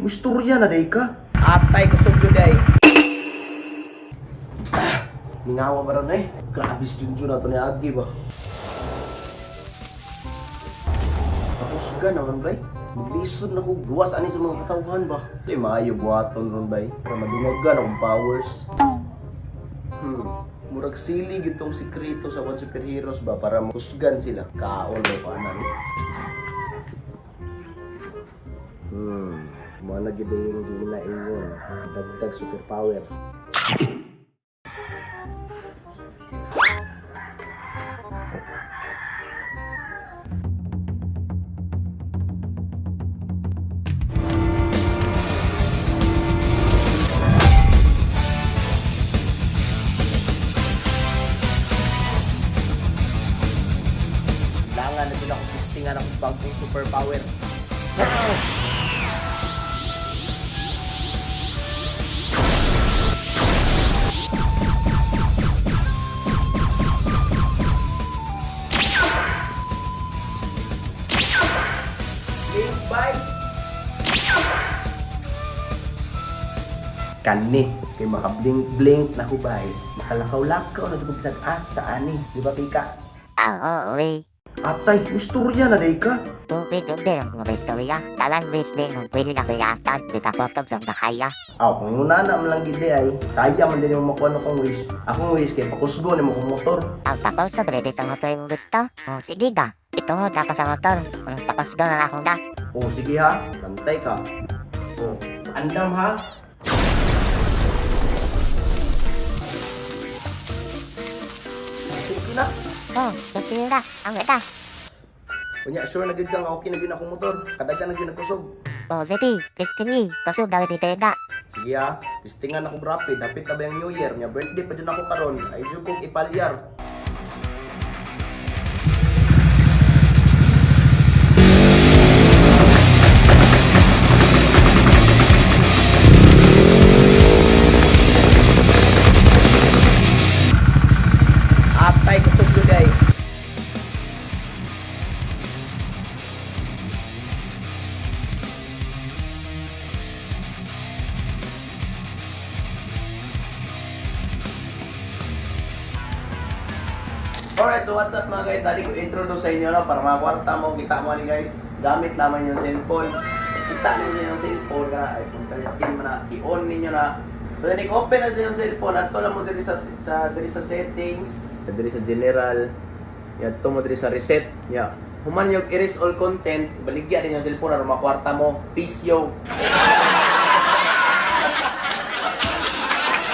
Istorya na day ka. Atay kusog yun day. Mingawa ba ron eh? Grabe si Junjun na to ni Agi ba? Tapos ka naman bay. Maglisod na ko luwas ani sa mga katawhan ba? Ito'y maayo buhaton ron bay. Para madungagan akong powers. Murag sili gitong sikreto sa one superheroes ba para kusgan sila. Kaon o kanan. Mga na gyud yung ginaingon. Dagdag superpower. Kailangan na sila kong testingan akong bagong superpower. Link bike! Kani kay maka-blink-blink na hubay. Makalakaw-lakaw na jud bisag asa ani, di ba pika? Ah, oo, uy. Atay, istorya na day ka. Tubig hindi ang mga istorya. Talan wisdom ng pwede na kaya bisa potong sa makaya. Aw, kung inunana man lang gid ay, kaya man din mo makuha akong wish. Akong wish kay pakusgo nimo akong motor. Ang tapos sa brede sa motor yung gusto. O, sige da. Ito mo dapat sa motor. Ang tapos doon na akong da. Oh, sige ha, bantay ka. Oh, andam ha. Sige na. Oh, sige na. Ang ganda. Unya, sure na gid ka nga okay na gyud akong motor. Kadagan na gyud nagkusog. O, sige. Destiny. Kaso dawit ni Penda. Sige ha, testingan ako rapid. Dapit na ba yung New Year? Nya birthday pa dyan ako karon. Ay jud kong ipalyar. Atay kusog yun day. Alright, so what's up mga guys? Dali ko introduce sa inyo no, para makakwarta mo, kita mo ni guys. Gamit naman yung cellphone. Kita ninyo yung cellphone na iPhone 13 man na, i-on ninyo na. So then i-open na sa yung cellphone adto lang mo diri sa diri sa settings, diri sa general, yadto mo diri sa reset. Ya. Human yung erase all content, baligya din yung cellphone aron makwarta mo. Peace yo.